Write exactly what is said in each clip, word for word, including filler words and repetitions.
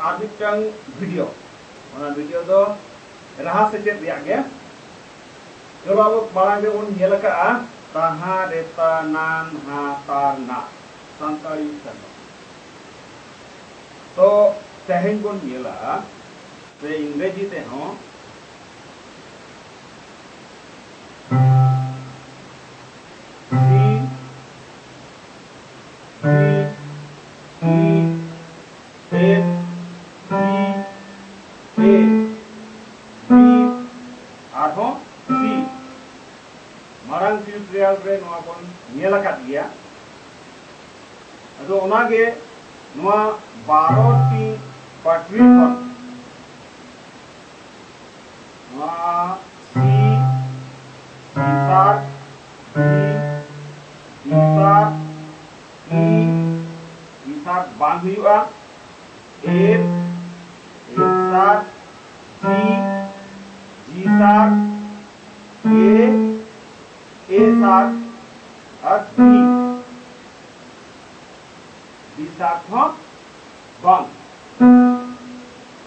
ᱟᱨ ᱢᱤᱫᱴᱟᱝ ᱵᱷᱤᱰᱤᱭᱳ, ᱚᱱᱟ ᱵᱷᱤᱰᱤᱭᱳ ᱫᱚ ᱨᱟᱦᱟ ᱥᱮᱪᱮᱫ ᱨᱮᱭᱟᱜ ᱜᱮ᱾ ᱪᱚᱞᱚ, ᱟᱵᱚ ᱢᱟᱲᱟᱝ ᱨᱮᱵᱚᱱ ᱧᱮᱞ ᱟᱠᱟᱫᱼᱟ ᱛᱟᱦᱟ, ᱨᱮᱛᱟ, ᱱᱟᱱ, ᱦᱟ, ᱛᱟᱨ, ᱱᱟ, ᱥᱟᱱᱛᱟᱲᱤ ᱥᱟᱨᱱᱟ᱾ ᱛᱚ ᱛᱮᱦᱮᱧ ᱵᱚᱱ ᱧᱮᱞᱟ ᱥᱮ ᱤᱝᱨᱮᱡᱤ ᱛᱮᱦᱚᱸ C, C, C, A, C, A, C, ᱟᱨᱦᱚᱸ C᱾ ᱢᱟᱲᱟᱝ ᱴᱤᱭᱩᱴᱳᱨᱤᱭᱟᱞ ᱨᱮ ᱱᱚᱣᱟ ᱵᱚᱱ ᱧᱮᱞ ᱟᱠᱟᱫ ᱜᱮᱭᱟ᱾ ᱟᱫᱚ ᱚᱱᱟᱜᱮ ᱱᱚᱣᱟ ᱵᱟᱨᱚ ᱴᱤ ᱯᱟᱴᱨᱤ ᱠᱷᱚᱱ ᱱᱚᱣᱟ C, C sharp, D, D sharp, E, E sharp ᱵᱟᱝ ᱦᱩᱭᱩᱜᱼᱟ, F, F sharp, G, G sharp, A, A sharp R D᱾ D sharp ᱦᱚᱸ ᱵᱟᱝ᱾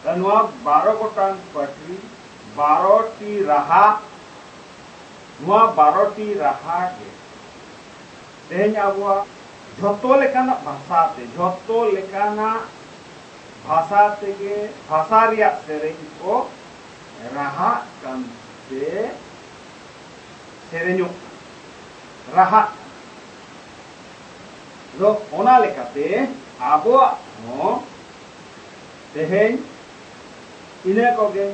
ᱛᱟᱦᱞᱮ ᱱᱚᱣᱟ ᱵᱟᱨᱚ ᱜᱚᱴᱟᱝ ᱯᱟᱴᱨᱤ, ᱵᱟᱨᱚ ᱴᱤ ᱨᱟᱦᱟ, ᱱᱚᱣᱟ ᱵᱟᱨᱚ ᱴᱤ ᱨᱟᱦᱟ ᱜᱮ ᱛᱮᱦᱮᱧ ᱟᱵᱚᱣᱟᱜ ᱡᱷᱚᱛᱚ ᱞᱮᱠᱟᱱᱟᱜ ᱵᱷᱟᱥᱟ ᱛᱮ, ᱡᱷᱚᱛᱚ ᱞᱮᱠᱟᱱᱟᱜ ᱵᱷᱟᱥᱟ ᱛᱮᱜᱮ, ᱵᱷᱟᱥᱟ ᱨᱮᱭᱟᱜ ᱥᱮᱨᱮᱧ ᱠᱚ ᱨᱟᱦᱟᱜ ᱠᱟᱱᱛᱮ ᱥᱮᱨᱮᱧᱚᱜ ᱠᱟᱱᱟ, ᱨᱟᱦᱟᱜ ᱠᱟᱱᱟ᱾ ᱟᱫᱚ ᱚᱱᱟ ᱞᱮᱠᱟᱛᱮ ᱟᱵᱚᱣᱟᱜ ᱦᱚᱸ ᱛᱮᱦᱮᱧ ᱤᱱᱟᱹ ᱠᱚᱜᱮ,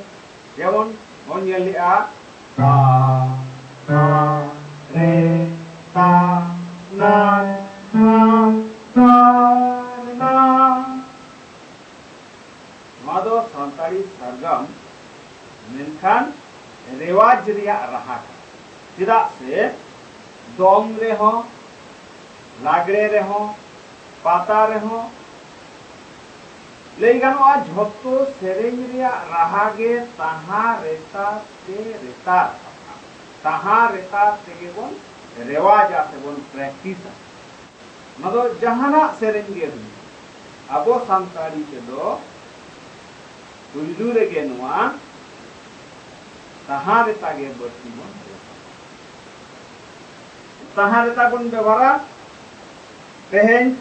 ᱡᱮᱢᱚᱱ ᱵᱚᱱ ᱧᱮᱞ ᱞᱮᱜᱼᱟ, ᱛᱟ, ᱛᱟ, ᱨᱮ, ᱛᱟ, ᱱᱟ, ᱱᱟ, ᱛᱟ, ᱱᱟ᱾ ᱱᱚᱣᱟ ᱫᱚ ᱥᱟᱱᱛᱟᱲᱤ ᱥᱟᱨᱜᱟᱢ, ᱢᱮᱱᱠᱷᱟᱱ ᱨᱮᱣᱟᱡᱽ ᱨᱮᱭᱟᱜ ᱨᱟᱦᱟ ᱠᱟᱱᱟ᱾ ᱪᱮᱫᱟᱜ ᱥᱮ ᱫᱚᱝ ᱨᱮᱦᱚᱸ, ᱞᱟᱜᱽᱲᱮ ᱨᱮᱦᱚᱸ, ᱯᱟᱛᱟ ᱨᱮᱦᱚᱸ, ᱞᱟᱹᱭ ᱜᱟᱱᱚᱜᱼᱟ, ᱡᱷᱚᱛᱚ ᱥᱮᱨᱮᱧ ᱨᱮᱭᱟᱜ ᱨᱟᱦᱟ ᱜᱮ ᱛᱟᱦᱟ ᱨᱮᱛᱟ ᱛᱮ ᱨᱮᱛᱟ ᱨᱟᱠᱟᱵᱼᱟ᱾ ᱛᱟᱦᱟ ᱨᱮᱛᱟ ᱛᱮᱜᱮ ᱵᱚᱱ ᱨᱮᱣᱟᱡᱟ ᱥᱮᱵᱚᱱ ᱯᱨᱮᱠᱴᱤᱥᱟ᱾ ᱚᱱᱟ ᱫᱚ ᱡᱟᱦᱟᱱᱟᱜ ᱥᱮᱨᱮᱧ ᱜᱮ ᱦᱩᱭᱩᱜ, ᱟᱵᱚ ᱥᱟᱱᱛᱟᱲᱤ ᱛᱮᱫᱚ ᱯᱩᱭᱞᱩ ᱨᱮᱜᱮ ᱱᱚᱣᱟ ᱛᱟᱦᱟᱸ ᱨᱮᱛᱟ ᱜᱮ ᱵᱟᱹᱲᱛᱤ ᱵᱚᱱ ᱵᱮᱵᱚᱦᱟᱨᱟ᱾ ᱛᱟᱦᱟᱸ ᱨᱮᱛᱟ ᱵᱚᱱ ᱵᱮᱵᱚᱦᱟᱨᱟ᱾ ᱛᱮᱦᱮᱧ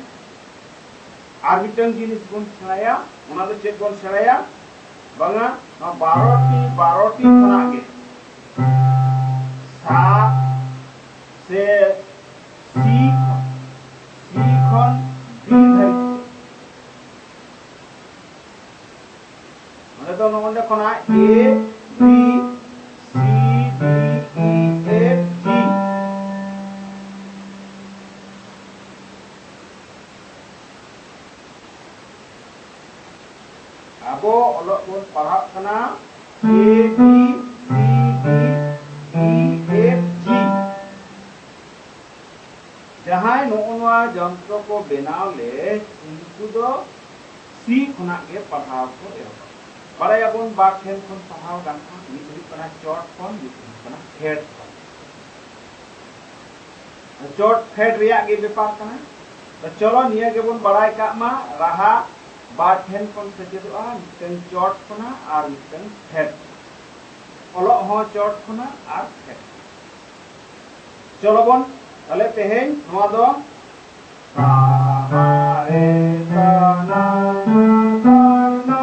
ᱟᱨ ᱢᱤᱫᱴᱟᱝ ᱡᱤᱱᱤᱥ ᱵᱚᱱ ᱥᱮᱬᱟᱭᱟ᱾ ᱚᱱᱟ ᱫᱚ ᱪᱮᱫ ᱵᱚᱱ ᱥᱮᱬᱟᱭᱟ? ᱵᱟᱝᱟ, ᱱᱚᱣᱟ ᱵᱟᱨᱚᱴᱤ, ᱵᱟᱨᱚᱴᱤ ᱠᱷᱚᱱᱟᱜ ᱜᱮ ᱥᱟ ᱥᱮ ᱥᱤ ᱠᱷᱚᱱ, ᱥᱤ ᱠᱷᱚᱱ ᱰᱤ ᱫᱷᱟᱹᱨᱤᱡ ᱛᱮ᱾ ᱱᱚᱰᱮ ᱫᱚ ᱱᱚᱰᱮ ᱠᱷᱚᱱᱟᱜ A, B, C, D, E, F, G᱾ ᱟᱵᱚ ᱚᱞᱚᱜ ᱵᱚᱱ ᱯᱟᱲᱦᱟᱜ ᱠᱟᱱᱟ A, B, C, D, E, F, G᱾ ᱡᱟᱦᱟᱸᱭ ᱱᱚᱜᱼᱚ ᱱᱚᱣᱟ ᱡᱚᱱᱛᱨᱚ ᱠᱚ ᱵᱮᱱᱟᱣ ᱞᱮᱫ, ᱩᱱᱠᱩ ᱫᱚ ᱥᱤ ᱠᱷᱚᱱᱟᱜ ᱜᱮ ᱯᱟᱲᱦᱟᱣ ᱠᱚ ᱮᱦᱚᱵᱟ᱾ ᱵᱟᱲᱟᱭᱟᱵᱚᱱ ᱵᱟᱨ ᱴᱷᱮᱱ ᱠᱷᱚᱱ ᱯᱟᱲᱦᱟᱣ ᱜᱟᱱᱚᱜᱼᱟ, ᱢᱤᱫ ᱦᱩᱭᱩᱜ ᱠᱟᱱᱟ ᱪᱚᱴ ᱠᱷᱚᱱ, ᱢᱤᱫ ᱦᱩᱭᱩᱜ ᱠᱟᱱᱟ ᱯᱷᱮᱰ ᱠᱷᱚᱱ᱾ ᱪᱚᱴ ᱯᱷᱮᱰ ᱨᱮᱭᱟᱜ ᱜᱮ ᱵᱮᱯᱟᱨ ᱠᱟᱱᱟ᱾ ᱛᱚ ᱪᱚᱞᱚ ᱱᱤᱭᱟᱹ ᱜᱮᱵᱚᱱ ᱵᱟᱲᱟᱭ ᱠᱟᱜ ᱢᱟ, ᱨᱟᱦᱟ ᱵᱟᱨ ᱴᱷᱮᱱ ᱠᱷᱚᱱ ᱥᱮᱪᱮᱫᱚᱜᱼᱟ, ᱢᱤᱫᱴᱟᱝ ᱪᱚᱴ ᱠᱷᱚᱱᱟᱜ ᱟᱨ ᱢᱤᱫᱴᱟᱝ ᱯᱷᱮᱰ ᱠᱷᱚᱱᱟᱜ᱾ ᱚᱞᱚᱜ ᱦᱚᱸ ᱪᱚᱴ ᱠᱷᱚᱱᱟᱜ ᱟᱨ ᱯᱷᱮᱰ ᱠᱷᱚᱱᱟᱜ᱾ ᱪᱚᱞᱚ ᱵᱚᱱ ᱛᱟᱦᱞᱮ ᱛᱮᱦᱮᱧ ᱱᱚᱣᱟ ᱫᱚ ᱥᱟ, ᱨᱮ, ᱥᱟ, ᱱᱟ, ᱱᱟ, ᱥᱟ, ᱨᱮ, ᱱᱟ᱾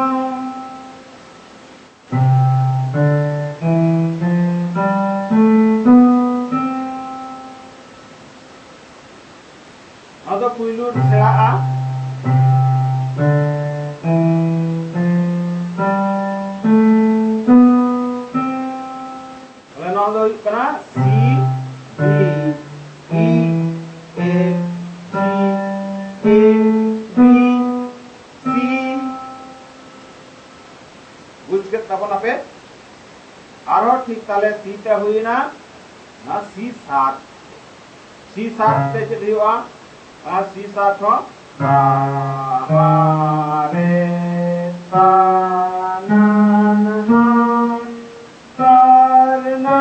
ᱱᱚᱣᱟ ᱫᱚ ᱯᱩᱭᱞᱩ ᱥᱮᱬᱟᱜᱼᱟ᱾ ᱛᱟᱦᱞᱮ ᱱᱚᱣᱟ ᱫᱚ ᱦᱩᱭᱩᱜ ᱠᱟᱱᱟ C, B, E, F, G, A, B, C᱾ ᱵᱩᱡᱽ ᱠᱮᱫ ᱛᱟᱵᱚᱱᱟᱯᱮ? ᱟᱨᱦᱚᱸ ᱴᱷᱤᱠ ᱛᱟᱦᱞᱮ C ᱛᱮ ᱦᱩᱭᱮᱱᱟ, ᱚᱱᱟ C sharp᱾ C sharp ᱛᱮ ᱪᱮᱫ ᱦᱩᱭᱩᱜᱼᱟ? ᱚᱱᱟ C sharp ᱦᱚᱸ ᱥᱟ, ᱨᱮ, ᱥᱟ, ᱱᱟ, ᱱᱟ, ᱥᱟ, ᱨᱮ, ᱱᱟ᱾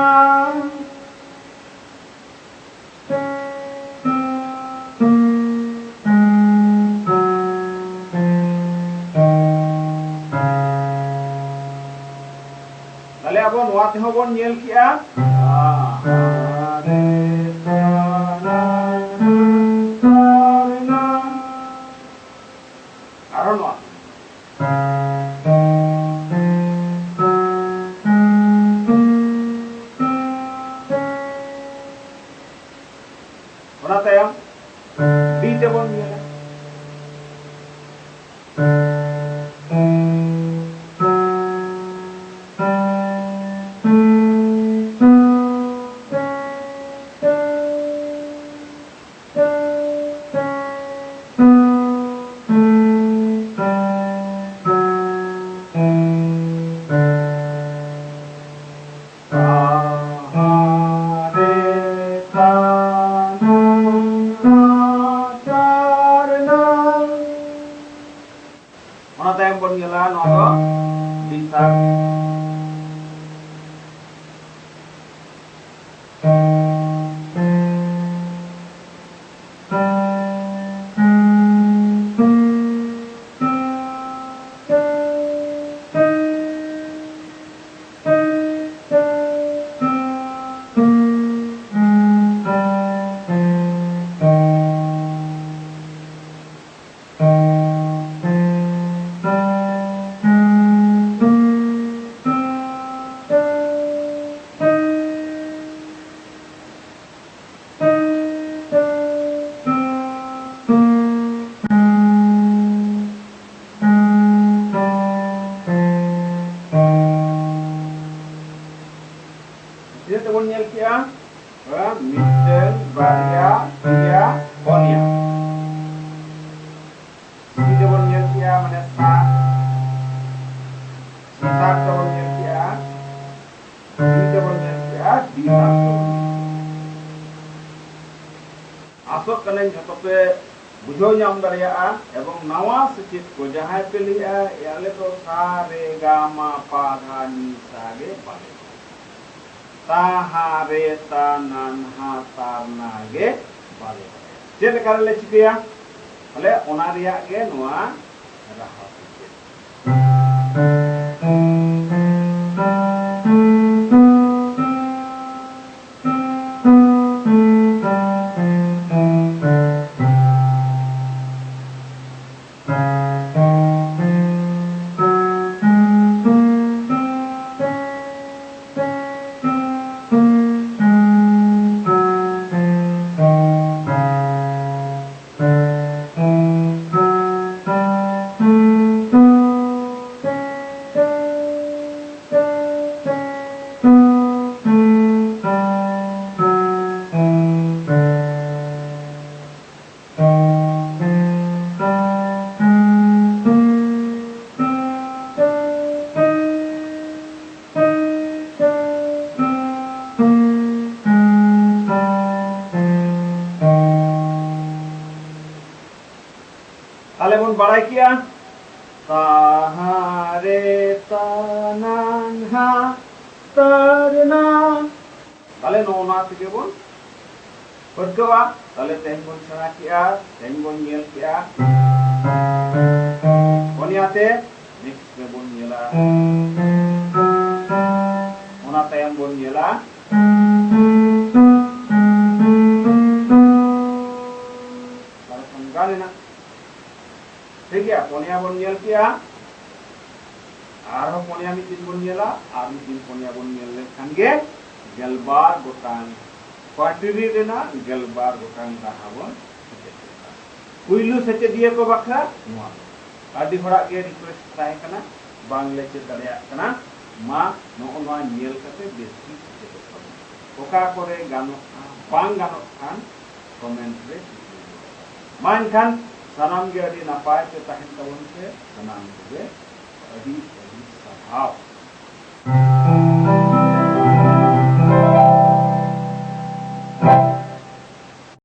ᱟᱨᱦᱚᱸ ᱱᱚᱣᱟ᱾ ᱚᱱᱟ ᱛᱟᱭᱚᱢ ᱵᱤ ᱛᱮᱵᱚᱱ ᱧᱮᱞᱟ᱾ ᱚᱱᱟ ᱛᱟᱭᱚᱢ ᱵᱚᱱ ᱧᱮᱞᱟ ᱱᱚᱣᱟ ᱫᱚ ᱵᱤᱥᱟᱠ᱾ ᱛᱤᱱᱟᱹᱜ ᱛᱮᱵᱚᱱ ᱧᱮᱞ ᱠᱮᱜᱼᱟ? ᱦᱮᱸ, ᱢᱤᱫᱴᱟᱹᱝ, ᱵᱟᱨᱭᱟ, ᱯᱮᱭᱟ, ᱯᱩᱱᱭᱟ᱾ ᱥᱤ ᱛᱮᱵᱚᱱ ᱧᱮᱞ ᱠᱮᱜᱼᱟ, ᱢᱟᱱᱮ ᱥᱟᱛ᱾ ᱥᱟᱛ ᱛᱮᱵᱚᱱ ᱧᱮᱞ ᱠᱮᱜᱼᱟ, ᱥᱤ ᱛᱮᱵᱚᱱ ᱧᱮᱞ ᱠᱮᱜᱼᱟ, ᱰᱤ ᱥᱟᱛ ᱛᱮᱵᱚᱱ ᱧᱮᱞ ᱠᱮᱜᱼᱟ᱾ ᱟᱥᱚᱜ ᱠᱟᱹᱱᱟᱹᱧ ᱡᱷᱚᱛᱚ ᱯᱮ ᱵᱩᱡᱷᱟᱹᱣ ᱧᱟᱢ ᱫᱟᱲᱮᱭᱟᱜᱼᱟ᱾ ᱮᱵᱚᱝ ᱱᱟᱣᱟ ᱥᱮᱪᱮᱫ ᱠᱚ ᱡᱟᱦᱟᱸᱭ ᱯᱮ ᱞᱟᱹᱭᱮᱜᱼᱟ, "ᱮ, ᱟᱞᱮ ᱫᱚ ᱥᱟ ᱨᱮ ᱜᱟ ᱢᱟ ᱯᱟ ᱫᱷᱟ ᱱᱤ ᱥᱟ ᱜᱮ ᱵᱟᱞᱮ ᱵᱟᱲᱟᱭᱟ, ᱛᱟ ᱦᱟ ᱨᱮ ᱛᱟ ᱱᱟ ᱱᱦᱟ ᱛᱟᱨ ᱱᱟ ᱜᱮ ᱵᱟᱞᱮ ᱵᱟᱲᱟᱭᱟ", ᱪᱮᱫ ᱞᱮᱠᱟ ᱨᱮᱞᱮ ᱪᱤᱠᱟᱹᱭᱟ? ᱛᱟᱦᱞᱮ ᱚᱱᱟ ᱨᱮᱭᱟᱜ ᱜᱮ ᱱᱚᱣᱟ ᱨᱟᱦᱟ ᱥᱮᱪᱮᱫ᱾ ᱵᱟᱲᱟᱭ ᱠᱮᱜᱼᱟ, ᱛᱟᱦᱟ ᱨᱮ ᱛᱟᱱᱟᱝ ᱦᱟ ᱛᱟᱨᱱᱟ᱾ ᱛᱟᱦᱞᱮ ᱱᱚᱜᱼᱚ ᱱᱚᱣᱟ ᱛᱮᱜᱮ ᱵᱚᱱ ᱯᱟᱹᱨᱠᱟᱹᱣᱟ᱾ ᱛᱟᱦᱞᱮ ᱛᱮᱦᱮᱧ ᱵᱚᱱ ᱥᱮᱬᱟ ᱠᱮᱜᱼᱟ, ᱛᱮᱦᱮᱧ ᱵᱚᱱ ᱧᱮᱞ ᱠᱮᱜᱼᱟ ᱯᱚᱱᱭᱟ ᱛᱮ᱾ ᱱᱮᱠᱥᱴ ᱨᱮᱵᱚᱱ ᱧᱮᱞᱟ, ᱚᱱᱟ ᱛᱟᱭᱚᱢ ᱵᱚᱱ ᱧᱮᱞᱟ ᱛᱟᱦᱞᱮ ᱠᱷᱟᱱ ᱜᱟᱱ ᱮᱱᱟ᱾ ᱴᱷᱤᱠ ᱜᱮᱭᱟ, ᱯᱚᱱᱭᱟ ᱵᱚᱱ ᱧᱮᱞ ᱠᱮᱜᱼᱟ, ᱟᱨᱦᱚᱸ ᱯᱚᱱᱭᱟ ᱢᱤᱫ ᱫᱤᱱ ᱵᱚᱱ ᱧᱮᱞᱟ, ᱟᱨ ᱢᱤᱫ ᱫᱤᱱ ᱯᱚᱱᱭᱟ ᱵᱚᱱ ᱧᱮᱞ ᱞᱮᱱᱠᱷᱟᱱ ᱜᱮ ᱜᱮᱞᱵᱟᱨ ᱜᱚᱴᱟᱝ ᱠᱚᱣᱟᱴᱟᱨᱤ ᱨᱮᱱᱟᱜ ᱜᱮᱞᱵᱟᱨ ᱜᱚᱴᱟᱝ ᱨᱟᱦᱟ ᱵᱚᱱ ᱥᱮᱪᱮᱫ ᱠᱮᱫᱟ᱾ ᱯᱩᱭᱞᱩ ᱥᱮᱪᱮᱫᱤᱭᱟᱹ ᱠᱚ ᱵᱟᱠᱷᱨᱟ ᱱᱚᱣᱟ ᱫᱚ᱾ ᱟᱹᱰᱤ ᱦᱚᱲᱟᱜ ᱜᱮ ᱨᱤᱠᱩᱭᱮᱥᱴ ᱛᱟᱦᱮᱸ ᱠᱟᱱᱟ, ᱵᱟᱝᱞᱮ ᱪᱮᱫ ᱫᱟᱲᱮᱭᱟᱜ ᱠᱟᱱᱟ, ᱢᱟ ᱱᱚᱜᱼᱚ ᱱᱚᱣᱟ ᱧᱮᱞ ᱠᱟᱛᱮ ᱵᱮᱥ ᱴᱷᱤᱠ ᱥᱮᱪᱮᱫᱚᱜ ᱛᱟᱵᱚᱱ᱾ ᱚᱠᱟ ᱠᱚᱨᱮ ᱜᱟᱱᱚᱜᱼᱟ, ᱵᱟᱝ ᱜᱟᱱᱚᱜ ᱠᱷᱟᱱ ᱠᱚᱢᱮᱱᱴ ᱨᱮ ᱪᱤᱠᱟᱹ ᱜᱚᱫ ᱠᱟᱜ᱾ ᱢᱟ ᱮᱱᱠᱷᱟᱱ ᱥᱟᱱᱟᱢ ᱜᱮ ᱟᱹᱰᱤ ᱱᱟᱯᱟᱭ ᱛᱮ ᱛᱟᱦᱮᱱ ᱛᱟᱵᱚᱱ ᱯᱮ, ᱥᱟᱱᱟᱢ ᱠᱚᱜᱮ ᱟᱹᱰᱤ ᱟᱹᱰᱤ ᱥᱟᱨᱦᱟᱣ᱾